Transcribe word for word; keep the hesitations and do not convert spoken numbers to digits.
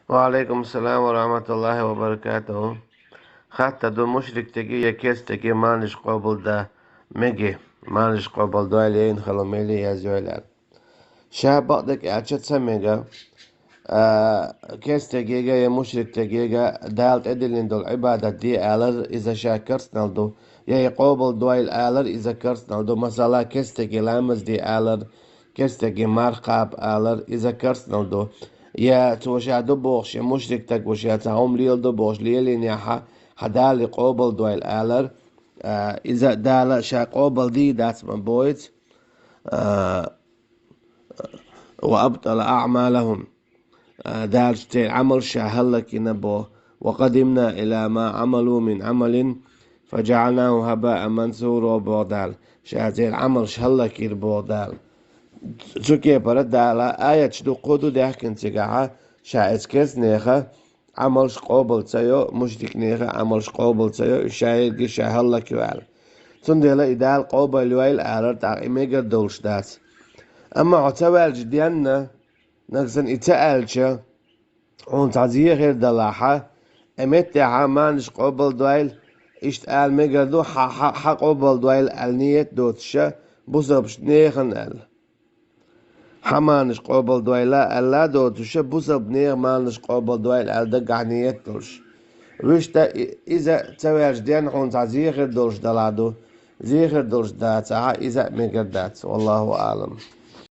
Ва алейкум салам ва рахматуллахи ва баракатуху. Хаттар ду: мушриктаги я керстдаги марнаш къобалда меги, марнаш къобалдойла яйна хала мели язйойла. Ша бакъдерг аьлча ца мега, а, керстдагега я мушриктагега Дала тӀедиллина дола Ӏибадат де алар, иза ша керстанал ду, я и къобалдойла алар, иза керстанал ду. Масала, керстдаге ламаз де алар, керстдаге марха кхаба алар, иза керстанал ду. Я цо ша ду бохуш, я мушриктаг ва, ша цхьа хӀума леладу бохуш, лелийнехьа, хьа Дала и къобалдойла алар, а, иза Дала ша къобалдий дац ма боиц, а, ва абтала аъмалахум. А, Дала церан Ӏамалш ша хӀаллакйина боху. Ва къадимна иля ма Ӏамалу мин Ӏамалин, фаджаӀалнаху хӀабаан мансура боху Дала. Ша церан Ӏамалш хӀаллакйира боху Дала. Цу кепара Дала аяташ дуккха ду даьхкина цигахьа, ша эцу керстанеха Ӏамалш къобал ца йо, мушрикнеха Ӏамалш къобал ца йо, уьш ша ерриге ша хӀаллакйо аьлла. Цундела и Дала къобалйойла алар тӀаккха и мегар долуш дац. Амма хьо ца ваьлча денна, нагахь санна и ца аьлча, хьуна цхьа зен хир далахьа, и меттехьа марнаш къобалдойла, иштта ала мегар ду, хьа, хьа, хьа къобалдойла аьлла ниет доцуша, бусалбаш нехан аьлла. Хьа марнаш къобалдойла аьлла доцуша, бусалба нехан марнаш къобалдойла аьлла дагахь ниет долуш. Вуьшта и-, иза ца ваьлча денна хьуна цхьа зен хир долуш далахь ду, зен хир долуш дацахьа, иза а мегар дац. Валлаху аълам.